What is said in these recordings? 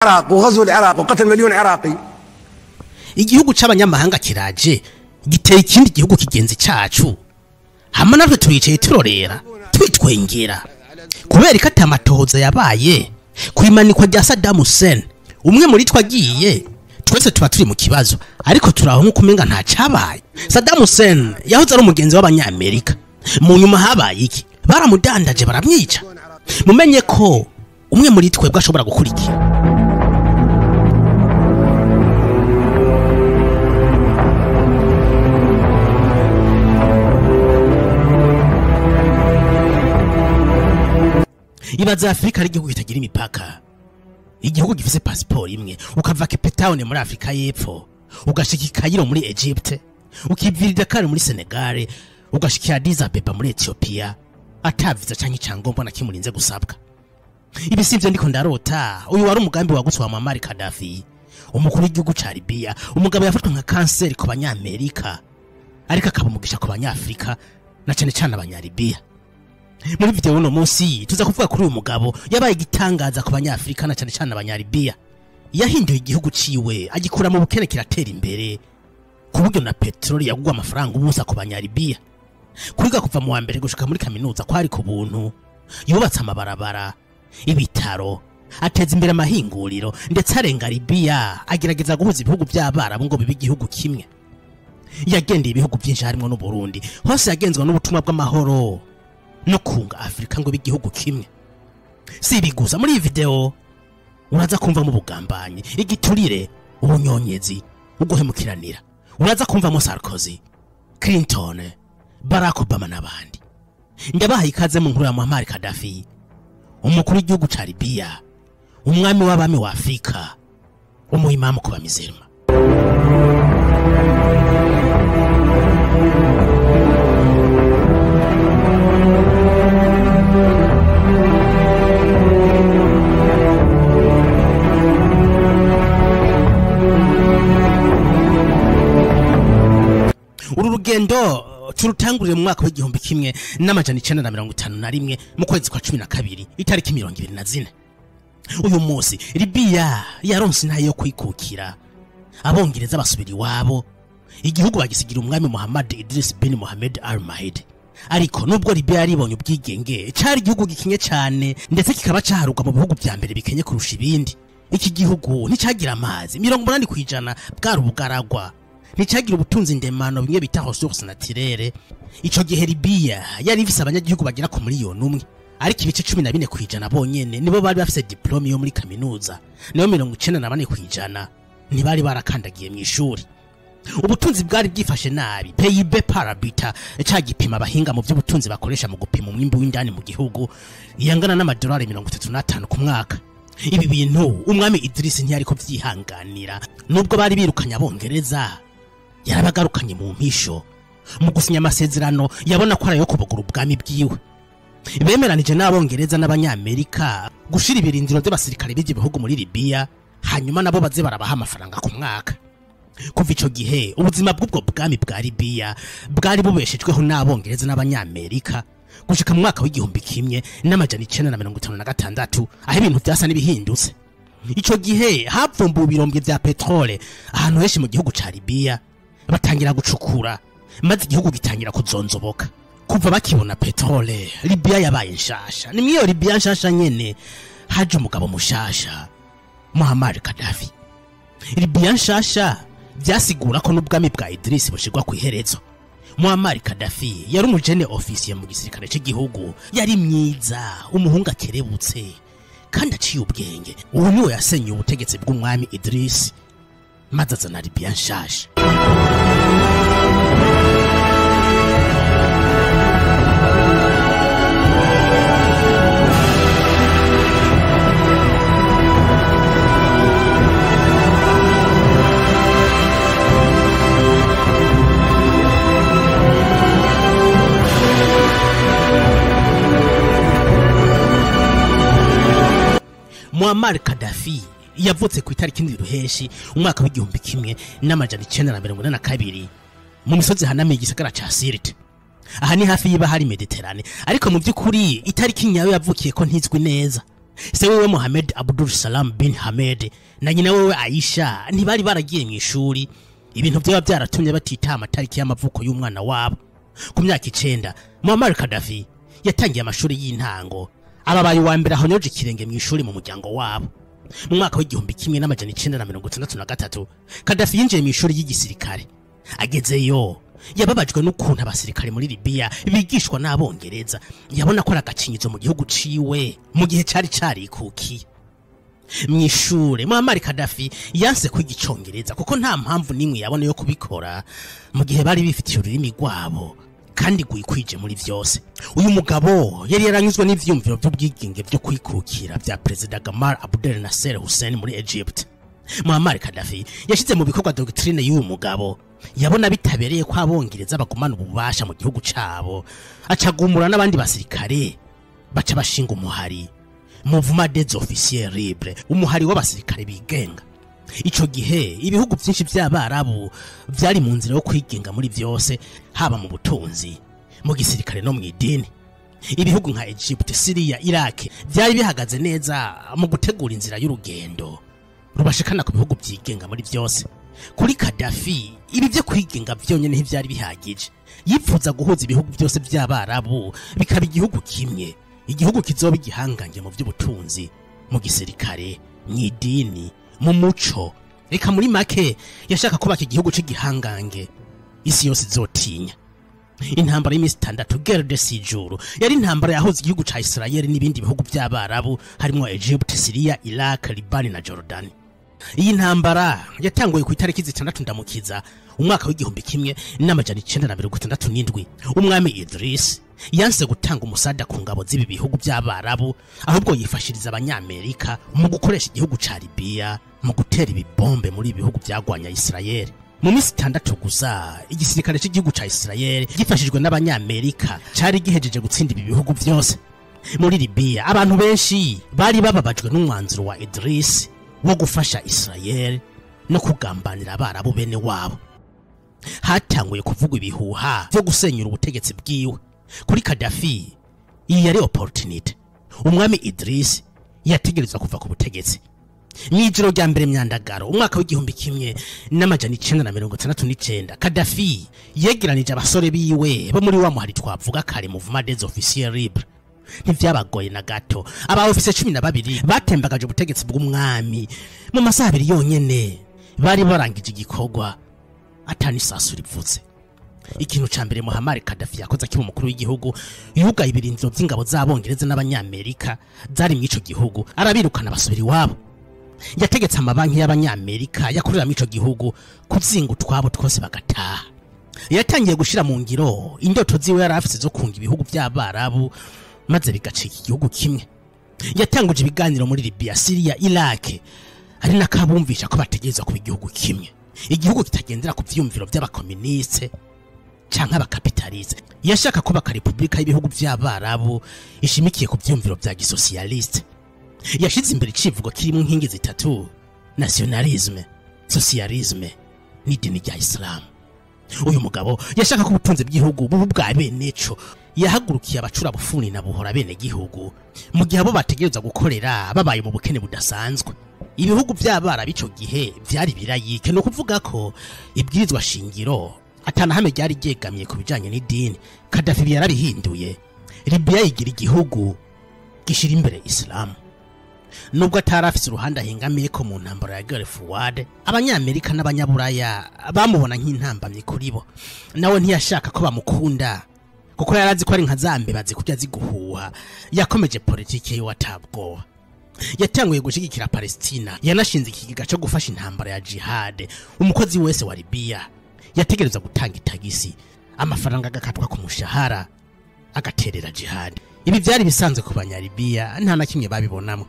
العراق وغزو العراق وقتل مليون عراقي. Igihugu c'abanyamahanga kiraje giteye ikindi gihugu kigenzi cacu, hama natwe turicaye turorera twitwengera kubera ko atamatohoza yabaye kwimanikwa rya Saddam Hussein. Umwe muri twagiye twese tuba turi mu kibazo, ariko turaho nkuko umenga nta cabaye. Saddam Hussein yahoze ari umugenzi w'abanyamerika, mu nyuma habaye iki? Baramudandaje baramwica. Mumenye ko umwe muri twebwe ashobora gukurikira. Ibaza Afrika ari igihugu kitagira imipaka, igihugu gifise pasiporo imwe, ukava Cape Town muri Afrika y'Epfo ugashika i Cairo muri Egypte, ukivira Dakar muri Senegal, ugashika Addis Abeba muri Ethiopia ataviza canke icangombwa na kimurinze gusabwa. Ibi sivyo ndiko ndarota. Uyu wari umugambi wagutse wa Muammar Gaddafi, umukuru w'igihugu ca Libya, umugabo yafatwa nka kanseri ku banyamerika ariko akaba umugisha ku banyafrika na cane cane abanyalibiya. Muri video uno munsi tuza kuvuga kuri uyu mugabo yabaye igitangaza ku banyafrika na cane cane abanyalibiya. Yahinduye igihugu ciwe agikura mu bukene kiratera imbere, ku buryo na peteroli yagugwa amafaranga ubusa ku banyalibiya. Kwiga kuva mu wa mbere gushika muri kaminuza kwari ku buntu. Yubatse amabarabara, ibitaro, ateza imbere amahinguriro, ndetse arenga Libiya agerageza guhuza ibihugu by'abarabu ngo bibe igihugu kimwe. Yagendeye ibihugu byinshi harimo n'u Burundi, hose yagenzwa n'ubutumwa bw'amahoro no kunga Afrika ngo bibe igihugu kimwe. Si ibi gusa, muri iyi video uraza kumvamo ubugambanyi, igiturire, ubunyonyezi, uguhemukiranira. Uraza kumvamo Sarkozy, Clinton, Barack Obama n'abandi. Ndabahaye ikaze mu nkuru ya Muammar Gaddafi, umukuru w'igihugu ca Libya, umwami w'abami wa Afrika, umuimamu ku bamizirima. Uru rugendo turutangurire mu mwaka w'1951 mu kwezi kwa 12 itariki 24. Uyu munsi Libya yaronse intahe yo kwikukira, abongereza basubira iwabo, igihugu bagisigira umwami Muhammad Idris bin Mohammed Al-Mahdi. Ariko nubwo Libya yaribonye ubwigenge, cari igihugu gikenye cane, ndetse kikaba caharugwa mu bihugu vya mbere bikenye kurusha ibindi. Iki gihugu nticagira amazi, 80% bwari ubugaragwa, nticagira ubutunzi ndemano bimwe bita ressources naturelles. Ico gihe Libya yari ifise abanyagihugu bagera ku miliyoni umwe, ariko ibice 14% bonyene nibo bari bafise diplome yo muri kaminuza, nayo 94% ntibari barakandagiye mw'ishuri. Ubutunzi bwari bwifashe nabi. PIB par habitant, ca gipima abahinga mu by'ubutunzi bakoresha mu gupima umwimbu w'indani mu gihugu, yangana n'amadolari 35 ku mwaka. Ibi bintu umwami Idris ntiyari ko vyihanganira. Nubwo bari birukanye abongereza, yarabagarukanye mu mpisho mu gusinya amasezerano yabona ko arayo kubogora ubwami bwiwe. Bemeranije n'abongereza n'abanyamerika gushira ibirindiro by'abasirikare b'ivyo bihugu muri Libya, hanyuma nabo baze barabaha amafaranga ku mwaka. Kuva ico gihe ubuzima bw'ubwo bwami bwa Libya bwari bubeshejweho n'abongereza n'abanyamerika gushika mu mwaka w'1956, aho ibintu vyasa n'ibihindutse. Ico gihe havumbuwe ibirombwe vya petrole ahantu henshi mu gihugu ca Libya, batangira gucukura, maze igihugu gitangira kuzonzoboka. Kuva bakibona petrole, Libya yabaye nshasha. Ni mwiyo Libya nshasha nyene haje umugabo mushasha, Muammar Gaddafi. Libya nshasha vyasigura ko n'ubwami bwa Idris bushirwa ku iherezo. Muammar Gaddafi yari umujene ofisiye mu gisirikare c'igihugu, yari mwiza, umuhungu akerebutse kandi aciye ubwenge. Uwo niwe yasenye ubutegetsi bw'umwami Idris, maze azana Libya nshasha. Muammar Gaddafi yavutse ku itariki 7 Ruheshi umwaka w'1942 mu misozi hanamiye igisagara ca Sirte. Aha ni hafi y'ibahari Mediterane, ariko mu by'ukuri itariki nyayo yavukiye ko ntizwi neza. Se wewe Mohamed Abdul Salam bin Hamed na nyina wewe Aisha ntibari baragiye mu ishuri, ibintu byaba byaratumye batita amatariki y'amavuko y'umwana wabo. Ku myaka 9 Muammar Gaddafi yatangiye amashuri y'intango, ababaye uwa mbere ahonyoje ikirenge mu ishuri mu muryango wabo. Mu mwaka w'1963 Gaddafi yinjiye mu ishuri ry'igisirikare. Agezeyo yababajwe n'ukuntu abasirikare muri Libya bigishwa n'abongereza, yabona ko aragacinyizo mu gihugu ciwe mu gihe cari carikukiye. Mu ishure Muammar Gaddafi yanse kwiga icongereza kuko nta mpamvu nimwe yabona yo kubikora mu gihe bari bifitiye ururimi rwabo kandi gwikwije muri vyose. Uyu mugabo yari yaranyuzwe n'ivyumviro by'ubwigenge byo kwikukira bya Perezida Gamal Abdel Nasser Hussein muri Egypt. Muammar Gaddafi yashize mu bikorwa doctrine y'uyu mugabo, yabona bitabereye ko abongereza bagumana ububasha mu gihugu cabo, acagumura n'abandi basirikare baca bashinga umuhari Mouvement des Officiers Libres, umuhari w'abasirikare bigenga. Ico gihe ibihugu byinshi by'abarabu byari mu nzira yo kwigenga muri vyose, haba mu butunzi, mu gisirikare no mu idini. Ibihugu nka Egypt, Syria, Iraq byari bihagaze neza mu gutegura inzira y'urugendo rubashikana ku bihugu byigenga muri vyose. Kuri Gaddafi ibi byo kwigenga vyonyene ntivyari bihagije, yipfuza guhuza ibihugu byose by'abarabu bikaba igihugu kimwe, igihugu kizoba igihangange mu by'ubutunzi, mu gisirikare, mu idini, mu muco. Reka muri make yashaka kubaka igihugu c'igihangange isi yose izotinya. Intambara y'imisi 6, guerre de six jours, yari intambara yahuza igihugu ca Israel n'ibindi bihugu by'abarabu harimo Egypt, Syria, Iraq, Liban na Jordan. Iyi ntambara yatanguye ku itariki 6 ndamukiza umwaka w'1967. Umwami Idris yanse gutanga umusada ku ngabo z'ibi bihugu by'abarabu, ahubwo yifashiriza abanyamerika mu gukoresha igihugu ca Libya mu gutera ibibombe muri ibihugu byagwanya Israel. Mu minsi 6 gusa igisirikare cy'igihugu ca Israel gifashijwe n'abanyamerika cari gihejeje gutsinda ibi bihugu byose. Muri Libya abantu benshi bari bababajwe n'umwanzuro wa Idris wo gufasha Israel no kugambanira abarabu bene wabo. Hatanguye kuvugwa ibihuha byo gusenyura ubutegetsi bwiwe. Kuri Gaddafi iyi yari opportunity. Umwami Idris yategerezwa kuva ku butegetsi. Mw'ijoro rya mbere myandagaro umwaka w'1969 Gaddafi yegeranije abasore biwe bo muri wa muhari twavuga kare Mouvement des Officiers Libres. Ntivyabagoye na gato, aba ofisiye 12 batembagaje ubutegetsi bw'umwami mu masaha abiri yonyene. Bari barangije igikorwa atani sasu rivutse. Ikintu ca mbere Muammar Gaddafi yakoze akiba umukuru w'igihugu, yugaye ibirindiro by'ingabo z'abongereza n'abanyamerika zari mu ico gihugu, arabirukana basubira iwabo. Yategetse amabanki y'abanyamerika yakorera mu ico gihugu kuzinga utwabo twose bagataha. Yatangiye gushira mu ngiro indoto ziwe yari afise zo kunga ibihugu by'abarabu maze bigacika igihugu kimwe. Yatanguje ibiganiro muri Libya, Syria, Iraq, ari nakabumvisha ko bategerezwa kuba igihugu kimwe, igihugu kitagendera ku vyumviro by'abakomuniste canke abakapitaliste. Yashaka kubaka republika y'ibihugu by'abarabu ishimikiye ku vyumviro bya gisocialiste. Yashize imbere icivugo kirimo inkingi 3: nationalisme, socialisme n'idini rya Islam. Uyu mugabo yashaka ko ubutunzi bw'igihugu bubu bwa beneco. Yahagurukiye abacura bufuni na buhora bene gihugu mu gihe abo bategereza gukorera babaye mu bukene budasanzwe. Ibihugu by'abarabu ico gihe vyari birayike, no kuvuga ko ibwirizwa shingiro atanahame ryari ryegamiye ku bijanye n'idini. Gaddafi yarabihinduye, Libya yigira igihugu gishira imbere Islam. Nubwo atarafise uruhande ahengamiye ko mu ntambara ya Gulf War, abanyamerika n'abanyaburaya bamubona nk'intambamyi kuri bo. Nawe ntiyashaka ko bamukunda kuko yarazi ko ari nka zambe bazi kurya ziguhuha. Yakomeje politike yiwe atabwoba. Yatanguye gushigikira Palestina, yanashinze ikigega cyo gufasha intambara ya jihad. Umukozi wese wa Libya yategerezwa gutanga itagisi, amafaranga agakatwa ku mushahara agaterera jihad. Ibi byari bisanzwe ku banyalibiya, nta na kimwe babibonamo.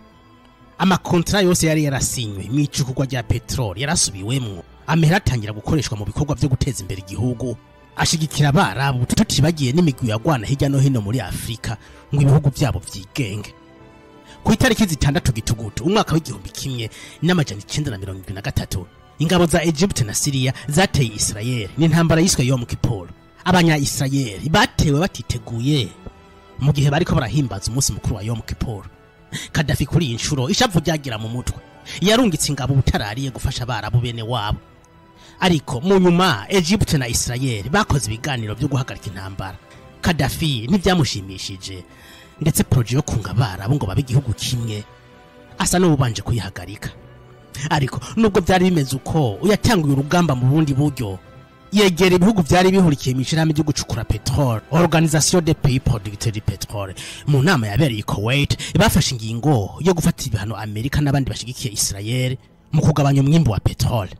Amakontra yose yari yarasinywe mw'icukurwa rya petroli yarasubiwemwo, amahera atangira gukoreshwa mu bikorwa byo guteza imbere igihugu. Ashigikira abarabu tutibagiye n'imigwi yagwana hirya no hino muri Afrika ngo ibihugu byabo vyigenge. Ku itariki 6 gitugutu umwaka w'1973 ingabo za Egypt na Syria zateye Israel. Ni intambara yiswe Yom Kippur. Abanya Israel batewe batiteguye mu gihe bariko barahimbaza umunsi mukuru wa Yom Kippur. Kadafi kuri iyi nshuro ishavu ryagira mu mutwe, yarungitse ingabo ubutarariye gufasha abarabu bene wabo. Ariko mu nyuma Egypte na Israel bakoze ibiganiro byo guhagarika intambara. Kadafi ntibyamushimishije, ndetse projet yo kunga abarabu ngo babe igihugu kimwe asa n'ubanje kuyihagarika. Ariko nubwo byari bimeze uko, yatanguye urugamba mu bundi buryo, yegera ibihugu byari bihurikiye mu ishirahamwe ryo gucukura petrole, Organisation des Pays Producteurs du Pétrole. Mu nama yabereye i Kuwait bafashe ingingo yo gufata ibihano Amerika n'abandi bashigikiye Israel mu kugabanya umwimbu wa petrole.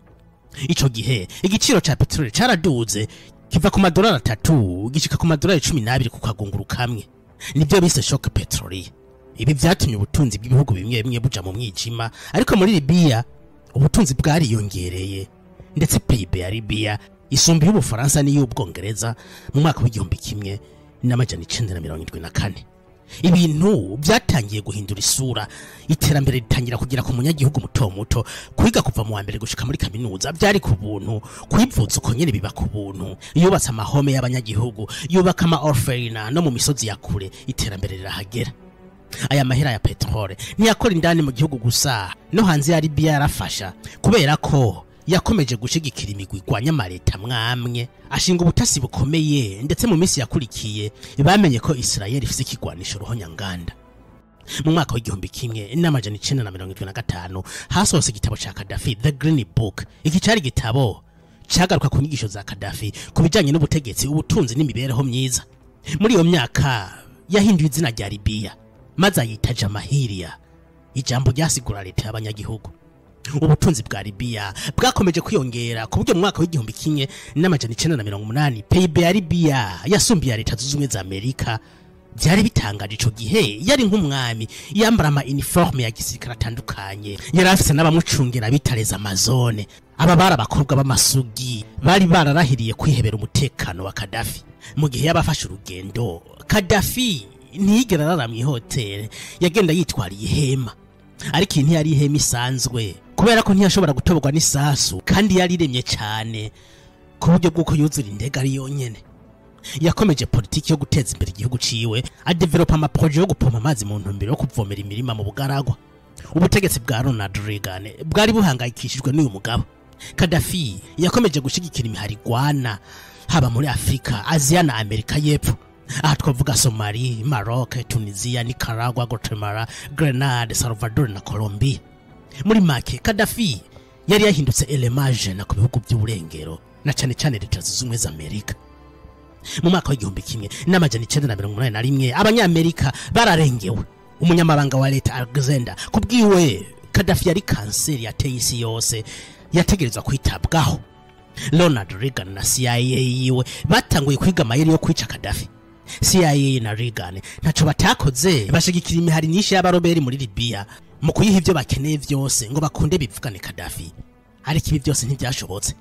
Ico gihe igiciro ca petrole caraduze kiva ku madolari 3 gishika ku madolari 12 ku kagunguru kamwe, nibyo bise choc pétrolier. Ibi vyatumye ubutunzi bw'ibihugu bimwe bimwe buja mu mwijima, ariko muri Libya ubutunzi bwariyongereye, ndetse PIB ya Libya isumba y'Ubufaransa n'iy'Ubwongereza mu mwaka w'1974. Ibintu byatangiye guhindura isura, iterambere ritangira kugira ku munyagihugu muto muto. Kwiga kuva mu wa mbere gushika muri kaminuza byari ku buntu, kwivuza uko nyene biba ku buntu. Yubatse amahome y'abanyagihugu, yubaka ama orphelinat no mu misozi ya kure, iterambere rirahagera. Aya mahera ya petrole ntiyakora indani mu gihugu gusa, no hanze ya Libya yarafasha, kubera ko yakomeje gushigikira imigwi igwanya amaleta mwamwe, ashinga ubutasi bukomeye, ndetse mu minsi yakurikiye bamenye ko Israel ifise ikigwanisho ruhonyanganda. Mu mwaka w'1975 hasohotse igitabo ca Gaddafi, The Green Book. Iki cari igitabo cagaruka ku nyigisho za Gaddafi ku bijanye n'ubutegetsi, ubutunzi n'imibereho myiza. Muri iyo myaka yahinduye izina rya Libya maze ayita Jamahiriya, ijambo ryasigura leta y'abanyagihugu. Ubutunzi bwa Libya bwakomeje kwiyongera ku buryo mu mwaka w'1980 PIB ya Libya yasumbiye Leta Zunze Ubumwe za Amerika. Byari bitangaje ico gihe, yari nk'umwami, yambara ama uniforme ya gisirikare atandukanye, yari afise n'abamucungira bitareza amazone. Aba bari abakobwa b'amasugi bari bararahiriye kwihebera umutekano wa Gaddafi. Mu gihe yabafashe urugendo, Gaddafi ntiyigera arara mw'ihoteli, yagenda yitwariye ihema. Ariko iyi ntiyari ihema isanzwe, kubera ko ntiyashobora gutoborwa n'isasu, kandi yari iremye cyane ku buryo bw'uko yuzura indege ari yonyene. Yakomeje politiki yo guteza imbere igihugu ciwe, adevelopa amaproje yo gupompa amazi mu ntumbero yo kuvomera imirima mu bugaragwa. Ubutegetsi bwa Ronald Reagan bwari buhangayikishijwe n'uyu mugabo. Gaddafi yakomeje gushigikira imihari igwana haba muri Afrika, Aziya na Amerika y'Epfo. Aha twavuga Somalia, Maroc, Tunisia, Nicaragua, Guatemala, Grenade, Salvador na Colombia. Muri make, Gaddafi yari yahindutse elemage na ku bihugu by'uburengero, na cane cane Leta Zunze Ubumwe za Amerika. Mu mwaka w'1981 abanyamerika bararengewe. Umunyamabanga wa leta Alexander kubwiwe Gaddafi yari kanseri yateye isi yose, yategerezwa kwitabwaho. Ronald Reagan na CIA yiwe batanguye kwiga amayeri yo kwica Gaddafi. CIA na Reagan ntaco batakoze, bashigikira imihari nyinshi y'abaroberi muri Libya mu kuyiha ivyo bakeneye vyose ngo bakunde bivugane Gaddafi. Ariko ibi byose ntibyashobotse.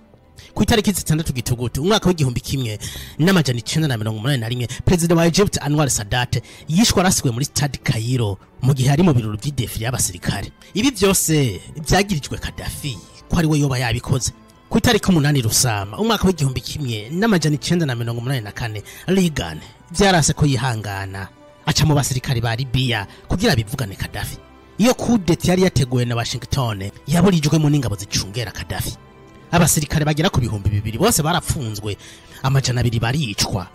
Ku itariki 6 Gitugutu umwaka w'1981, perezida wa Egypt Anwar Sadat yishwe arasiwe muri Stade Cairo mu gihe ari mu birori by'idefile y'abasirikare. Ibi byose byagirijwe Gaddafi ko ari we yoba yabikoze. Ku itariki 8 Rusama umwaka w'1984, Reagan byarase ko yihangana aca mu basirikare ba Libya kugira bivugane Gaddafi. Iyo coup d'etat yari yateguwe na Washington yaburijwemo n'ingabo zicungera Gaddafi. Abasirikare bagera ku 2000 bose barapfunzwe, 200 baricwa,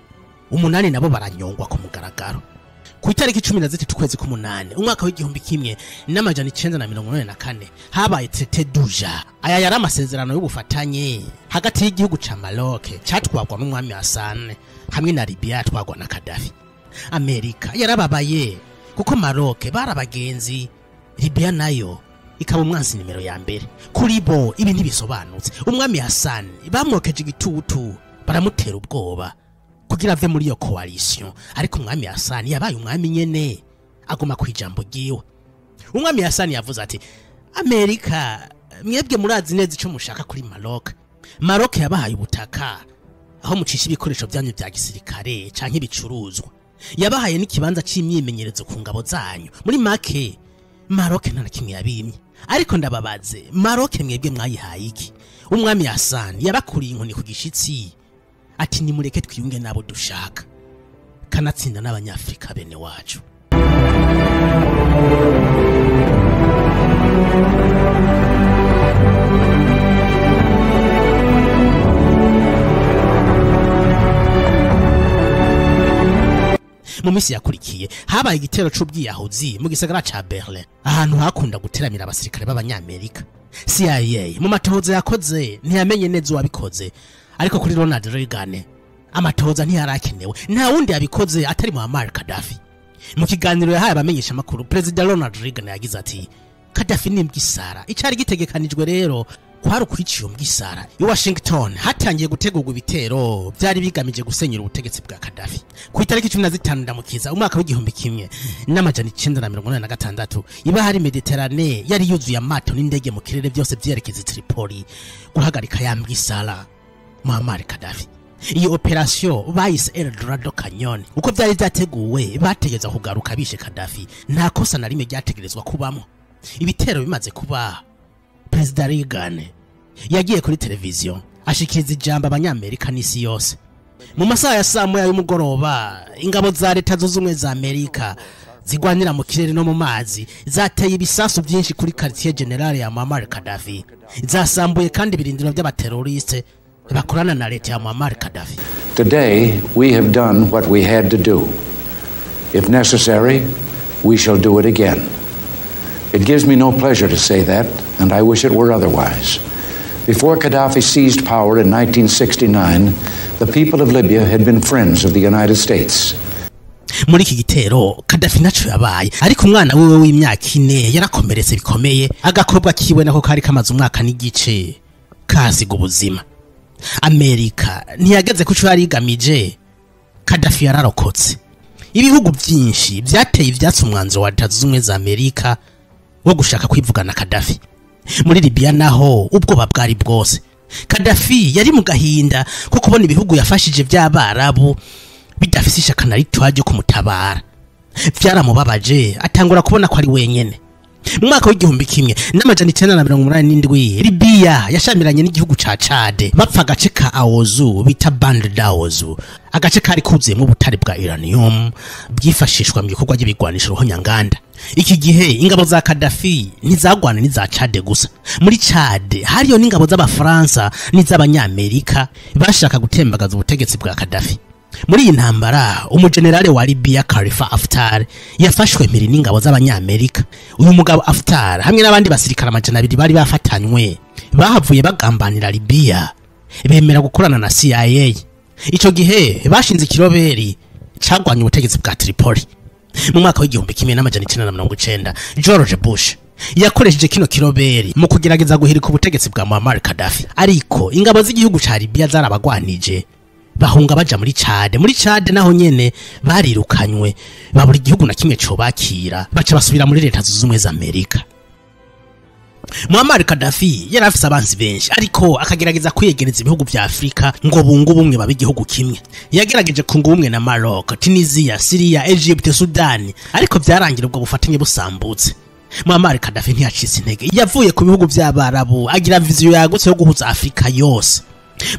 8 nabo baranyongwa ku mugaragaro. Ku itariki 13 kwezi k'umunani umwaka w'1984 habaye Traité d'Uja. Aya yari amasezerano y'ubufatanye hagati y'igihugu ca Maroc catwagwa n'umwami Hassan hamwe na Libya yatwagwa na Gaddafi. Amerika yarababaye kuko Maroc barabagenzi, Libya nayo ikaba umwansi nimero ya mbere. Kuri bo ibi ntibisobanutse. Umwami Hassan bamwokeje igitutu baramutera ubwoba kugira ave muri iyo coalition, ariko umwami Hassan yabaye umwami nyene, aguma ku ijambo ryiwe. Umwami Hassan yavuze ati: Amerika mwebwe murazi neza ico mushaka kuri Maroc. Maroc yabahaye ubutaka aho mucisha ibikoresho byanyu bya gisirikare canke ibicuruzwa, yabahaye n'ikibanza c'imyimenyerezo ku ngabo zanyu. Muri make Maroc nta na kimwe yabimye. Ariko ndababaze, Maroc mwebwe mwayihaye iki? Umwami Hassan yabakuriye inkoni ku gishitsi ati nimureke twiyunge nabo dushaka, kanatsinda n'abanyafrika bene wacu. Mu minsi yakurikiye habaye igitero c'ubwiyahuzi mu gisagara ca Berlin, ahantu hakunda guteramira abasirikare b'abanyamerika. CIA mu matohoza yakoze ntiyamenye neza uwabikoze, ariko kuri Ronald Reagan amatohoza ntiyarakenewe, nta wundi yabikoze atari Muammar Gaddafi. Mu kiganiro yahaye abamenyesha amakuru, Perezida Ronald Reagan yagize ati: "Gaddafi ni imbwisara, icari gitegekanijwe rero kwari ukwica iyo mbwisara." I Washington hatangiye gutegurwa ibitero byari bigamije gusenyera ubutegetsi bwa Gaddafi. Ku itariki 15 Ndamukiza umwaka w'1986, ibahari Mediterane yari yuzuye amato n'indege mu kirere, byose vyerekeza i Tripoli guhagarika ya mbwisara Muammar Gaddafi. Iyi operation bayise Eldorado Canyon. Uko vyari vyateguwe, bategeza kugaruka bishe Gaddafi, nta kosa na rimwe ryategerezwa kubamo. Ibitero bimaze kuba, Perezida Reagan yagiye kuri televiziyo ashikiriza ijambo abanyamerika n'isi yose. Mu masaha ya saa moya y'umugoroba, ingabo za Leta Zunze Ubumwe za Amerika zigwanira mu kirere no mu mazi zateye ibisasu byinshi kuri quartier general ya Muammar Gaddafi, zasambuye kandi ibirindiro by'abateroriste bakorana na leta ya Muammar Gaddafi. Today, we have done what we had to do. If necessary, we shall do it again. It gives me no pleasure to say that, and I wish it were otherwise. Before Gaddafi seized power in 1969, the people of Libya had been friends of the United States. Muri iki gitero Gaddafi naco yabaye, ariko umwana wiwe w'imyaka 4 yarakomeretse bikomeye, agakobwa kiwe nako kari kamaze umwaka n'igice kasiga ubuzima. Amerika ntiyageze kuco yari igamije, Gaddafi yararokotse. Ibihugu byinshi byateye ivyatsi umwanzuro wa Leta Zunze Ubumwe za Amerika wo gushaka kwivugana Gaddafi. Muri Libya naho ubwoba bwari bwose. Gaddafi yari mu gahinda ko kubona ibihugu yafashije by'abarabu bidafise ishaka na rito ryo kumutabara. Vyaramubabaje, atangura kubona ko ari wenyene. Mu mwaka w'1987, Libya yashamiranye n'igihugu ca Chad, bapfa agace ka Aouzou bita Bande d'Aouzou, agace kari kuzuyemo ubutare bwa uranium bwifashishwa mu bikorwa by'ibigwanisho ruhonyanganda. Iki gihe ingabo za Gaddafi ntizagwana n'iza Chad gusa, muri Chad hariyo n'ingabo z'Abafaransa n'iz'Abanyamerika bashaka gutembagaza ubutegetsi bwa Gaddafi. Muri iyi ntambara umugenerale wa Libya Khalifa Haftar yafashwe mpiri n'ingabo z'Abanyamerika. Uyu mugabo Haftar hamwe n'abandi basirikare 200 bari bafatanywe bahavuye bagambanira Libya, bemera gukorana na CIA. Ico gihe bashinze ikiroberi cagwanye ubutegetsi bwa Tripoli. Mu mwaka w'1990, George Bush yakoresheje kino kiroberi mu kugerageza guhirika ubutegetsi bwa Muammar Gaddafi, ariko ingabo z'igihugu ca Libya zarabagwanije bahunga baja muri Chad. Muri Chad naho nyene barirukanywe, babura igihugu na kimwe cobakira, baca basubira muri Leta Zunze Ubumwe za Amerika. Muammar Gaddafi yari afise abanzi benshi, ariko akagerageza kwiyegereza ibihugu vya Afrika ngo bunge ubumwe babe igihugu kimwe. Yagerageje kunga ubumwe na Maroc, Tunisia, Syria, Egypt, Sudan, ariko vyarangira ubwo bufatanye busambutse. Muammar Gaddafi ntiyacitse intege, yavuye ku bihugu vy'Abarabu agira viziyo yagutse yo guhuza Afrika yose.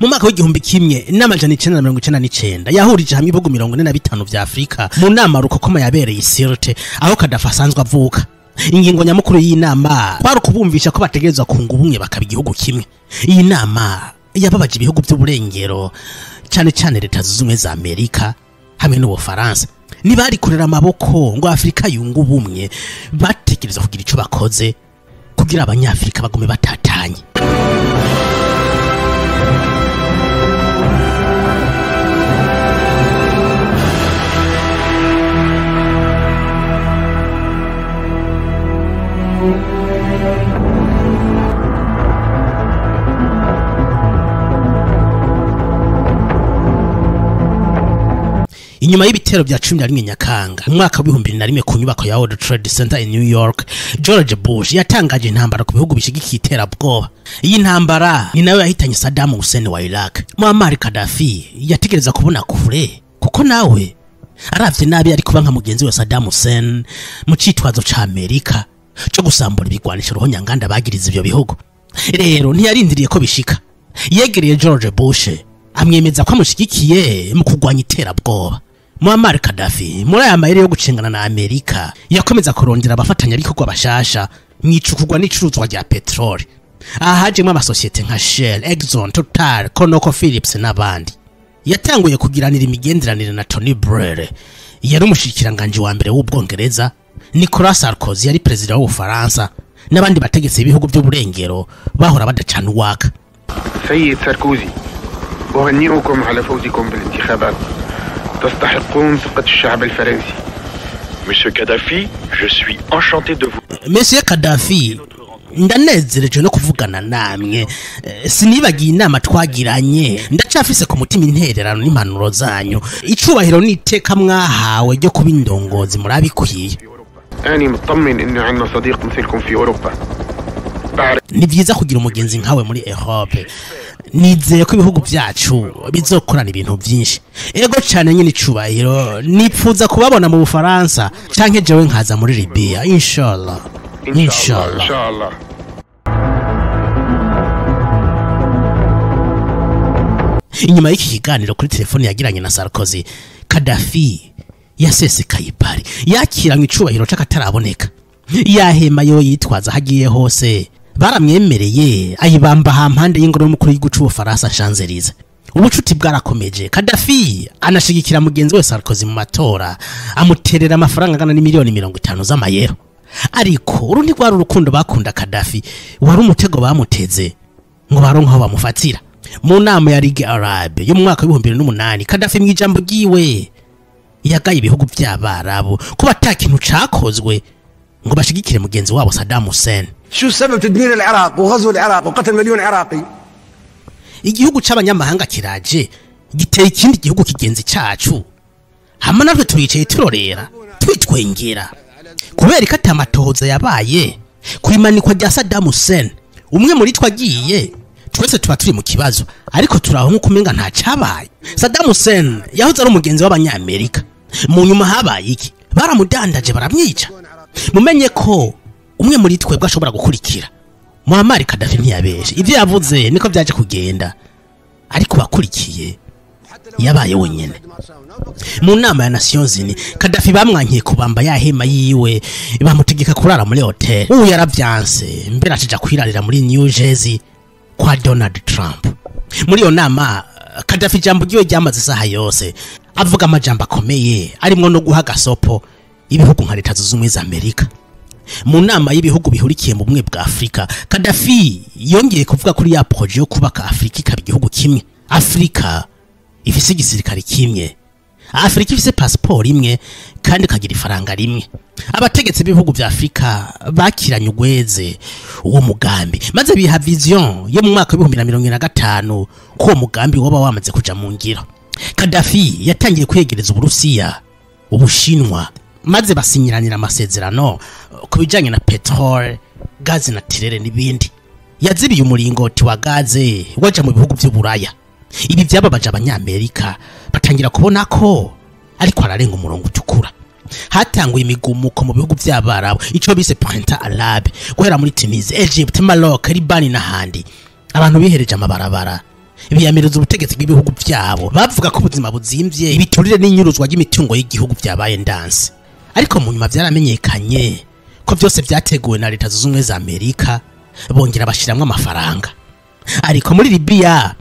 Mu mwaka w'1999 yahurije hamwe ibihugu 45 vya Afrika mu nama rukokoma yabereye i Sirte, aho Gaddafi asanzwe avuka. Ingingo nyamukuru y'inama kwari ukubumvisha ko bategerezwa kunga ubumwe bakaba igihugu kimwe. Iyi nama yababaje ibihugu by'uburengero, cyane cyane Leta Zunze Ubumwe za Amerika hamwe n'Ubufaransa. Ntibari kurera amaboko ngo Afrika yunge ubumwe, batekereza kugira ico bakoze kugira abanyafrika bagume batatanye. Inyuma y'ibitero bya 11 Nyakanga mu mwaka wa 2001 ku nyubako ya World Trade Center in New York, George Bush yatangaje intambara ku bihugu bishigikiye iterabwoba. Iyi ntambara ni nayo yahitanye Saddam Hussein wa Iraq. Muammar Gaddafi yategereza kubona kure, kuko nawe aravye nabi ari kuba nka mugenzi we Saddam Hussein mu citwazo ca Amerika cyo gusambura ibigwanisho ruhonyanganda bagiriza ivyo bihugu. Rero ntiyarindiriye ko bishika, yegereye George Bush amwemeza ko amushigikiye mu kugwanya iterabwoba. Muammar Gaddafi muri aya mayeri yo gucengana na Amerika yakomeza kurondera abafatanyabikorwa bashasha mwicukugwa n'icuruzwa rya petroli. Aha hajemwo amasosiyete nka Shell, Exxon, Total, ConocoPhillips n'abandi. Yatanguye kugiranira imigenderanire na Tony Blair, yari umushikiranganje wa mbere w'Ubwongereza, Nicolas Sarkozy yari perezida w'Ubufaransa, n'abandi bategetsi b'ibihugu by'uburengero bahora badacana uwaka. سيد ساركوزي، أهنئكم على فوزكم بالانتخابات. تستحقون ثقة الشعب الفرنسي. Monsieur Kadhafi, je suis enchanté de vous. Monsieur Kadhafi, ndanezereje no kuvugana namwe. Sinibagiye inama twagiranye, ndacafise ku mutima intererano n'impanuro zanyu. Icubahiro n'iteka mwahawe ryo kuba indongozi murabikwiye. أنا مطمن إنه عندنا صديق مثلكم في أوروبا. بعرف Ni vyiza kugira umugenzi nkawe muri Europe. Nizeye ko ibihugu byacu bizokorana ibintu byinshi. Ego cane nyine icubahiro, nipfuza kubabona mu Bufaransa canke jewe nkaza muri Libya, inshallah. إن شاء الله. إن Inshallah. شاء الله. Inyuma y'iki kiganiro kuri telefone yagiranye na Sarkozy, Kadhafi yasesekaye i Paris, yakiranywe icubahiro c'akataraboneka. Yahema yo yitwaza aho agiye hose, baramwemereye ayibamba hampande y'ingoro y'umukuru w'igihugu c'Ubufaransa Champs-Élysées. Ubucuti bwarakomeje. Kadhafi anashigikira mugenzi we Sarkozy mu matora, amuterera amafaranga angana n'imiliyoni 50 z'amayero. Ariko uru ntirwari urukundo bakunda Kadhafi, wari umutego bamuteze ngo baronke aho bamufatira. Mu nama ya Ligue Arabe yo mu mwaka w'ibihumbi bibiri n'umunani, Kadhafi mu ijambo ryiwe yagaye ibihugu by'Abarabu kuba ata kintu cakozwe ngo bashigikire mugenzi wabo Saddam Hussein. شو السبب تدمير العراق وغزو العراق وقتل مليون عراقي؟ Igihugu c'abanyamahanga kiraje giteye ikindi gihugu kigenzi cacu, hama natwe turicaye turorera twitwengera kubera ko atamatohoza yabaye ku imanikwa rya Saddam Hussein. Umwe muri twe agiye, twese tuba turi mu kibazo, ariko turaho nk'uko umenga nta cabaye. Saddam Hussein yahoze ari umugenzi w'Abanyamerika, mu nyuma habaye iki? Baramudandaje baramwica. Mumenye ko umwe muri twebwe ashobora gukurikira. Muammar Gaddafi ntiyabeshe, ivyo yavuze niko vyaje kugenda, ariko wakurikiye yabaye wenyene. Mu nama ya Nations Unies, Kadhafi bamwankiye kubamba ya hema yiwe, bamutegeka kurara muri hotel. Ubu yaravyanse, mbere acija kwirarira muri New Jersey kwa Donald Trump. Muri iyo nama Kadhafi ijambo ryiwe ryamaze isaha yose, avuga amajambo akomeye arimwo no guha gasopo ibihugu nka Leta Zunze Ubumwe za Amerika. Mu nama y'ibihugu bihurikiye mu bumwe bwa Afrika, Kadhafi yongeye kuvuga kuri ya projet yo kubaka Afrika ikaba igihugu kimwe, Afrika ifise igisirikare kimwe, Afrika ifise pasiporo imwe kandi ikagira ifaranga rimwe. Abategetsi b'ibihugu vya Afrika bakiranye ugweze uwo mugambi, maze biha vision yo mu mwaka w'ibihumbi na mirongo ine na gatanu ko uwo mugambi woba wamaze kuja mu ngiro. Kadhafi yatangiye kwegereza Uburusiya, Ubushinwa, maze basinyiranira amasezerano ku bijanye na petrole, gaze na tirere n'ibindi. Yazibiye umuringoti wa gaze waja mu bihugu vy'Uburaya. Ibi vyababaje Abanyamerika, batangira kubona ko ariko ararenga umurongo utukura. Hatanguye imigumuko mu bihugu vy'Abarabu, ico bise Printemps Arabe, guhera muri Tunisia, Egypt, Maroc, Libani n'ahandi. Abantu bihereje amabarabara biyamiriza ubutegetsi bw'ibihugu vyabo, bavuga ko ubuzima buzimvye, ibiturire n'inyuruzwa ry'imitungo y'igihugu vyabaye ndanse. Ariko mu nyuma vyaramenyekanye ko vyose vyateguwe na Leta Zunze Ubumwe za Amerika, bongera bashiramwo amafaranga. Ariko muri Libya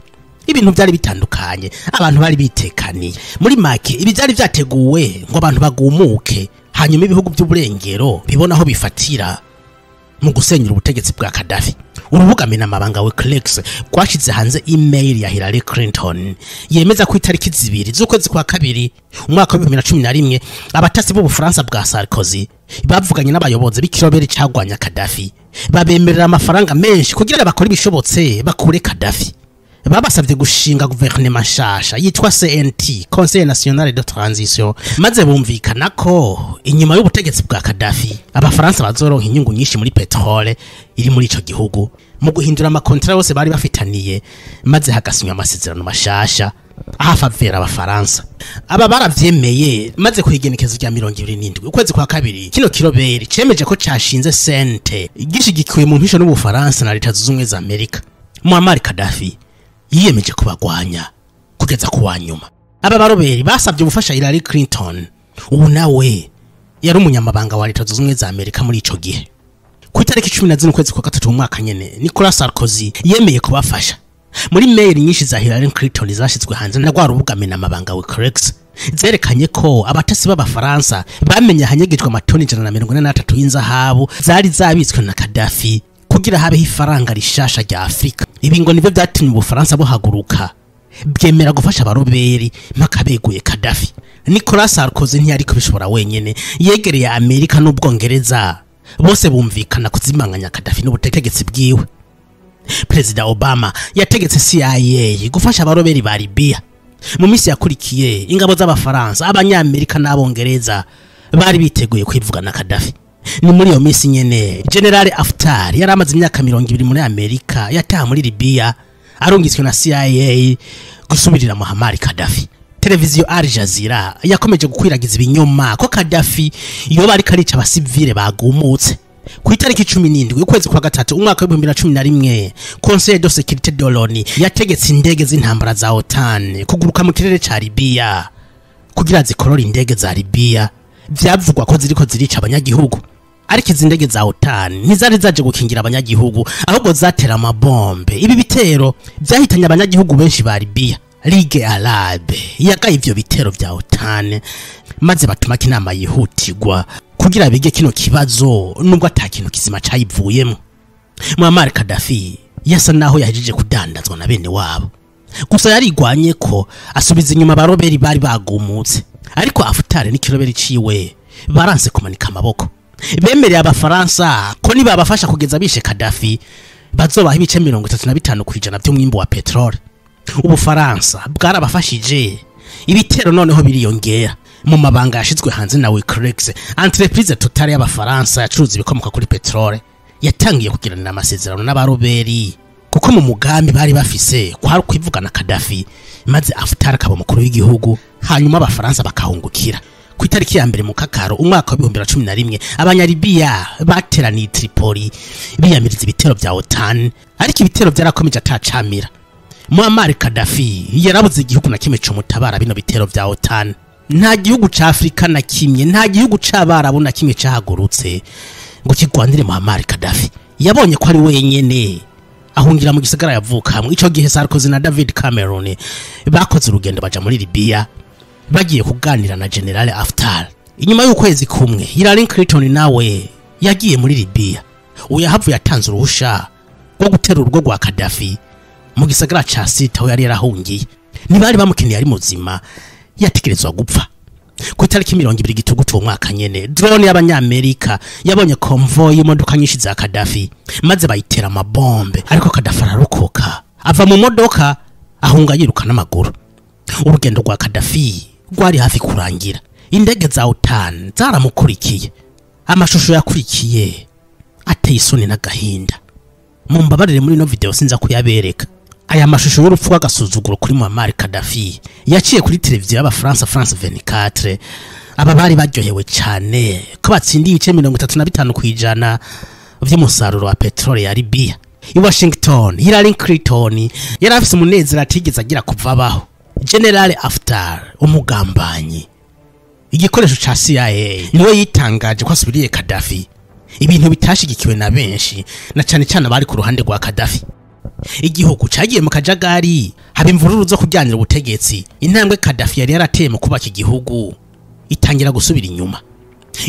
ibintu vyari bitandukanye, abantu bari bitekaniye. Muri make ibi vyari vyateguwe ngo abantu bagumuke, hanyuma ibihugu by'uburengero bibona aho bifatira mu gusenyura ubutegetsi bwa Kadhafi. Urubuga Menamabanga WikiLeaks rwashize hanze email ya Hillary Clinton yemeza ko itariki 2 z'ukwezi kwa kabiri umwaka wa 2011 abatasi b'Ubufaransa bwa Sarkozy bavuganye n'abayobozi b'ikirobere cagwanya Kadhafi, babemerera amafaranga menshi kugira bakore ibishobotse bakure Kadhafi. Babasavye gushinga guverinoma nshasha yitwa CNT, Conseil National de Transition, maze bumvikana ko inyuma y'ubutegetsi bwa Kadhafi Abafaransa bazoronka inyungu nyinshi muri petrole iri muri ico gihugu, mu guhindura amakontra yose bari bafitaniye, maze hagasinywa amasezerano mashasha ahafavera Abafaransa. Aba baravyemeye, maze kwigenekezo rya 27 ukwezi kwa kabiri kino kiroberi cemeje ko cashinze CNT gishigikiwe mu mpisho n'Ubufaransa na Leta Zunze Ubumwe za Amerika. Muammar Gaddafi yiyemeje kubagwanya kugeza ku nyuma. Aba baroberi basabye ubufasha Hillary Clinton, ubu nawe yari umunyamabanga wa Leta Zunze Ubumwe za Amerika muri ico gihe. Ku itariki 14 ukwezi kwa gatatu mu mwaka nyene, Nicolas Sarkozy yemeye kubafasha. Muri mail nyinshi za Hillary Clinton zashizwe hanze na rwa rubuga amabanga WikiLeaks, zerekanye ko abatasi b'Abafaransa bamenye ahanyegejwe amatoni 143 y'inzahabu zari zabitswe na Gaddafi kugira habeho ifaranga rishasha rya Afrika. Ibi ngo nivyo vyatumye Ubufaransa buhaguruka bwemera gufasha abaroberi mpaka beguye Gaddafi. Nicolas Sarkozy ntiyari kubishobora wenyene, yegereye Amerika n'Ubwongereza, bose bumvikana kuzimanganya Gaddafi n'ubutegetsi bwiwe. Perezida Obama yategetse CIA gufasha abaroberi ba Libya. Mu minsi yakurikiye, ingabo z'Abafaransa, Abanyamerika n'Abongereza bari biteguye kwivugana Gaddafi. Ni muri iyo minsi nyene General Haftar yari amaze imyaka 20 muri Amerika yataha muri Libya arungitswe na CIA gusubirira Muammar Gaddafi. Televiziyo Al Jazeera yakomeje gukwiragiza ibinyoma ko Gaddafi yoba ariko arica abasivile bagumutse. Ku itariki 17 ukwezi kwa gatatu umwaka wa 2011, Conseil de Sécurité de l'ONU yategetse indege z'intambara za OTAN kuguruka mu kirere ca Libya kugira zikorore indege za Libya vyavugwa ko ziriko zirica abanyagihugu. Ariko izi ndege za OTAN ntizari zaje gukingira abanyagihugu, ahubwo zatera amabombe. Ibi bitero vyahitanye abanyagihugu benshi ba Libya. Ligue Arabe yagaye ivyo bitero vya OTAN maze batuma inama yihutirwa kugira bige kino kibazo, nubwo ata kintu kizima cayivuyemo. Muammar Gaddafi yasa naho yahejeje kudandazwa na bene wabo, gusa yarigwanye ko asubiza inyuma abaroberi bari bagumutse. Ariko Haftar n'ikiroberi ciwe baranse kumanika amaboko. Bemereye Abafaransa ko nibabafasha kugeza bishe Gaddafi bazobaha ibice 35% by'umwimbu wa petrole. Ubufaransa bwarabafashije, ibitero noneho biriyongera. Mu mabanga yashizwe hanze na WikiLeaks, entreprise Total y'Abafaransa yacuruza ibikomoka kuri petrole yatangiye kugiranira amasezerano n'abaroberi, kuko mu mugambi bari bafise kwari kwivugana Gaddafi maze Haftar akaba umukuru w'igihugu, hanyuma Abafaransa bakahungukira. Ku itariki ya 1 mu Kakaro umwaka wa 2011, Abanyalibiya bateraniye Tripoli biyamiriza ibitero vya OTAN, ariko ibitero vyarakomeje atacamira. Muammar Gaddafi yarabuze igihugu na kimwe c'umutabara bino bitero vya OTAN. Nta gihugu ca Afrika na kimwe, nta gihugu c'Abarabu na kimwe cahagurutse ngo kigwanire Muammar Gaddafi. Yabonye ko ari wenyene, ahungira mu gisagara yavukamwe. Ico gihe Sarkozy na David Cameron bakoze urugendo baja muri Libya bagiye kuganira na General Haftar. Inyuma y'ukwezi kumwe, Hillary Clinton nawe yagiye muri Libya. Uyahavuye yatanze uruhusha rwo gutera urugo rwa Gaddafi mu gisagara ca Sirte aho yari yarahungiye. Ntibari bamukeneye ari muzima, yategerezwa gupfa. Ku itariki 20 Gitugutu uwo mwaka nyene, drone y'Abanyamerika yabonye convoy y'imodoka nyinshi za Gaddafi maze bayitera amabombe, ariko Gaddafi ararokoka, ava mu modoka ahunga yiruka n'amaguru. Urugendo rwa Gaddafi rwari hafi kurangira, indege za OTAN zaramukurikiye. Amashusho yakurikiye ateye isoni n'agahinda. Mumbabarire, muri ino video sinza kuyabereka. Aya mashusho y'urupfu rw'agasuzuguro kuri Muammar Gaddafi yaciye kuri televiziyo y'Abafaransa France 24. Aba bari baryohewe cyane ko batsindiye ibice 35% vy'umusaruro wa petrole ya Libya. I Washington, Hillary Clinton yari afise umunezero atigeze agira kuva abaho. General Haftar, umugambanyi, igikoresho ca CIA, niwe yitangaje ko asubiriye Gaddafi, ibintu bitashigikiwe na benshi, na cane cane abari ku ruhande rwa Gaddafi. Igihugu cagiye mu kajagari, haba imvururu zo kujyanira ubutegetsi. Intambwe Gaddafi yari yarateye mu kubaka igihugu itangira gusubira inyuma.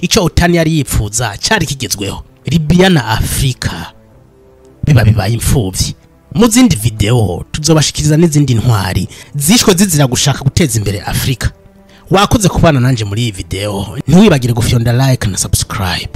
Ico OTAN yari yipfuza cari kigezweho, Libya na Afrika biba bibaye imfuvyi. Mu zindi video tuzobashikiriza n'izindi ntwari zishwe zizira gushaka guteza imbere Afrika. Wakoze kubana nanje muri iyi video, ntiwibagire gufyonda like na subscribe.